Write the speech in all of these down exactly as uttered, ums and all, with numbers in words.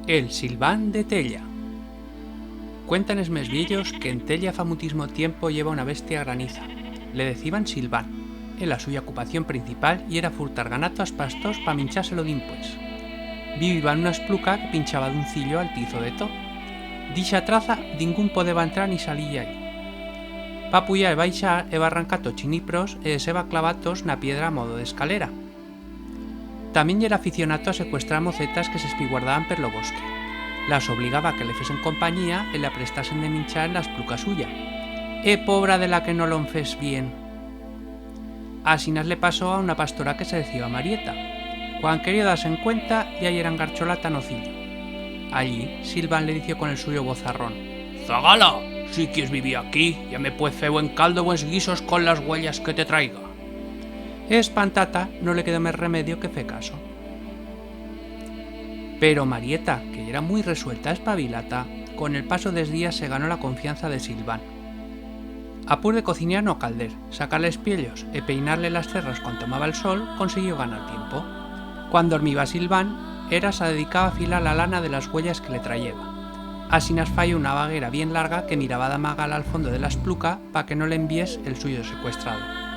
El Silván de Tella. Cuentan es mes viellos que en Tella fa mutismo tiempo i heba una bestia graniza. Le deciban Silván. E la suya ocupación principal yera furtar ganato as pastors pa minchar-se-lo dimpués. Viviba en una espluca que pinchaba d'un cillo a tizo de to. D'ixa traza dingún podeba entrar ni salir d'allí. Pa puyar e baixar heba arrancar-tos chiniprons e es heba clavar-tos na piedra a modo d'escalera. Tamién yera aficionato a secuestrar mocetas que s'espiguardaban per lo bosque. Las obligaba a que le fesen companyía e le aprestasen de minchar en la espluca suya. E pobra de la que no lo'n fes bien! Asinas le pasó a una pastora que se deciba Marieta. Cuan querió dar-se en cuenta, ya yera engarcholata en o cillo. Allí, Silván le dició con el suyo vozarrón: «Zagala, si quiers vivir aquí, ya me puez fer buen caldo, buens guisos con las uellas que te traiga». Espantata no le quedó mes remedio que fer caso. Pero Marieta, que yera muit resuelta, espabilata, con el paso d'es días se ganó la confianza de Silván. Apur de cocinyar en o calder, sacar-le es piellos e peinar-le las cerras cuan tomaba el sol, consiguió ganar tiempo. Cuan dormiba Silván, era s'adedicaba a filar la lana de las uellas que le trayeba. Asinas fayó una vaguera bien larga que miraba d'amagar-la al fondo de la espluca pa que no le'n vies el suyo secuestrador.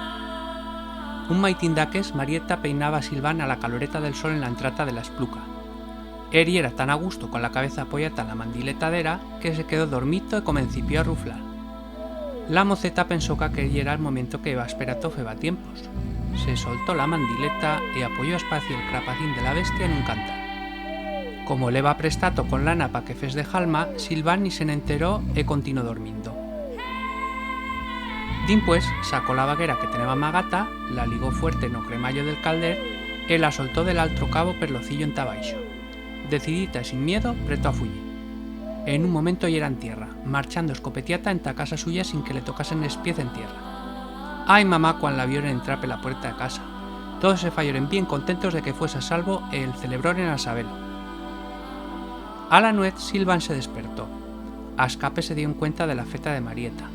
Un maitín d'aquers, Marieta peinaba a Silván a la caloreta del sol en la entrata de la espluca. Er yera tan a gusto con la cabeza apoyata en la mandileta d'era que se quedó dormito e comencipió a ruflar. La moceta pensó que aquer yera el momento que heba esperato feba tiempos. Se soltó la mandileta e apoyó espacio el crapacín de la bestia en un cantal. Como l'heba aprestato con lana pa que fes de halma, Silván ni se n'enteró e continuó dormindo. Dimpués sacó la vaguera que teneba amagata, la ligó fuerte en o cremallo del calder e la soltó de l'altro cabo per lo cillo enta baixo. Decidita e sin miedo, pretó a fuyir. En un momento yera en tierra, marchando escopetiata enta casa suya sin que le tocasen es piez en tierra. Ai mamá cuan la vioren entrar per la puerta de casa! Todos se fayoren bien contentos de que fuese a salvo e el celebroren a sabelo. A la nuet Silván se despertó. A escape se dio en cuenta de la feta de Marieta.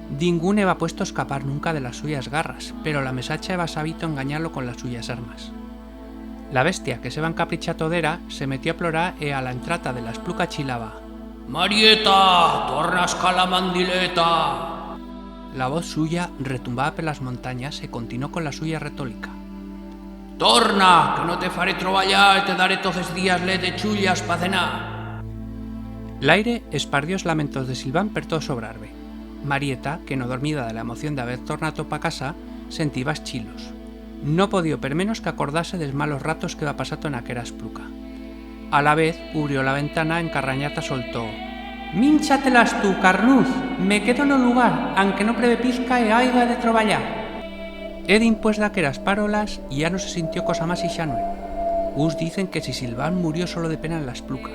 Dingún heba puesto escapar nunca de las suyas garras, pero la mesacha heba sabito enganyar-lo con las suyas armas. La bestia, que s'heba encaprichato d'era, se metió a plorar e a la entrata de la espluca chilaba: «Marieta, torna a escar la mandileta!» La voz suya retumbaba per las montanyas e continuó con la suya retolica: «Torna, que no te faré troballar e te daré toz es días let de chullas pa cenar!» L'aire espardió es lamentos de Silván per tot o sobrarbe. Marieta, que no dormiba de la emoción d'aver tornato pa casa, sentiba es chilos. No podió per menos que acordar-se d'es malos ratos que heba pasato en aquera espluca. Alavez, ubrió la ventana encarranyata soltó: «Mincha-te-las tu, carnuz! Me quedo en o lugar, anque no prebe pizca e haiga de troballar!» E dimpués d'aqueras parolas ya no se sintió cosa mas ixa nuet. Uns dicen que si Silván murió solo de pena en la espluca.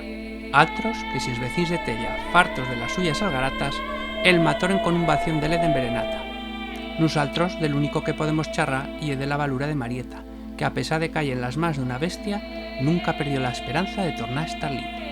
Altros, que si es vecins de Tella, fartos de las suyas algaratas, el matoren con un bación de let enverenata. Nusaltros, de l'unico que podemos charrar ye de la valura de Marieta, que a pesar de cayer en las mans d'una bestia, nunca perdió la esperanza de tornar a estar libre.